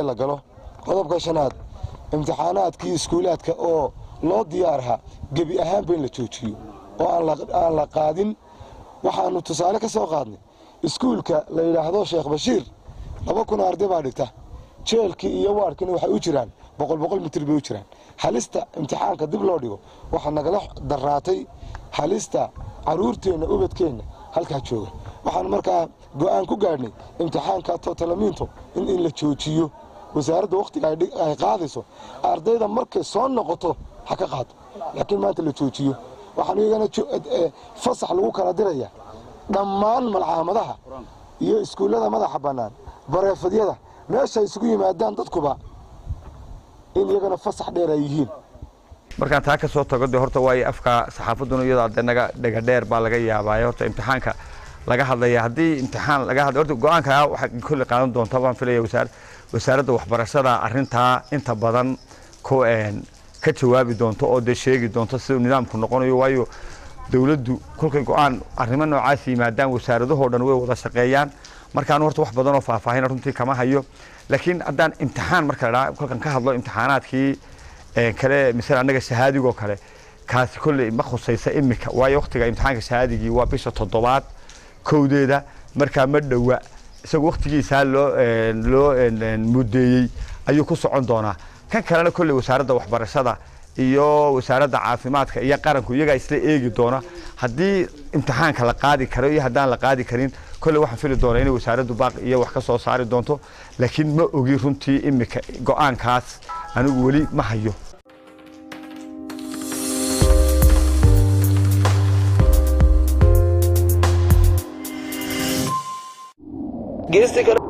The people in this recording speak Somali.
La galo. Qodobka shanaad, imtixaanaadkii iskuulaadka oo loo diyaarha gebi ahaanba in la joojiyo oo aan la qaadin. Waxaannu tusaale ka soo qaadnay iskuulka la yidhaahdo Sheekh Bashiir, 2000 arday baa dhigta. Jeelkii iyo waarkiina waxay u jiraan 100 100 mitir bay u jiraan. Halista imtixaanka dib loo dhigo waxaa nagala daraatay halista carruurteenna, ubadkeenna halkaa jooga. Waxaan markaa go'aan ku gaadhnay imtixaanka totalamiinto in la joojiyo. Wasaaradda wakhtiga ay qaadayso ardayda markay soo noqoto ha ka qaado, laakiin maanta la joojiyo. Waxaan iyagana fasax lagu kala diraya dhammaan malcaamadaha iyo iskuullada madaxa bannaan, bareefadyada, meesha isugu yimaadaan dadkuba in iyagana fasax dheer ay yihiin. Markaan taa ka soo tago, de horta waayo afka saxaafadduna iyadoo de naga dhega dheer baa laga yaabaa. Horta imtixaanka laga hadlaya, haddii imtixaan laga hadlay, horta go'aanka waxaa kolley qaadan doonta baan filaya wasaaradda waxbarashada. Arrintaa inta badan ku ka jawaabi doonto oo dee sheegi doonto siduu nidaamku noqonayo, waayo dowladdu kolkay go'aan arrimo noocaas yimaadaan, wasaaradahoo dhan way wada shaqeeyaan. Markaan horta wax badan oo faahfaahina runtii kama hayo, laakiin haddaan imtixaan marka la kolkan ka hadlo imtixaanaadkii kale, misal annaga shahaadigoo kale, kaasi kolley ma khusaysa imika, waayo waqtiga imtixaanka shahaadigii waa bisha toddobaad 1deeda. Markaa ma dhowa, isagu waqtigiisaa loo muddeeyey ayuu ku socon doonaa. Kan kalena kolley wasaaradda waxbarashada iyo wasaaradda caafimaadka iyo qaranku iyagaa isla eegi doona haddii imtixaanka la qaadi karo iyo haddaan la qaadi karin. Kolley waxaan fili doonaa inay wasaaraddu baaq iyo wax ka soo saari doonto, laakiin ma ogi runtii imika go'aankaas, anigu weli ma hayo. Geesti kale.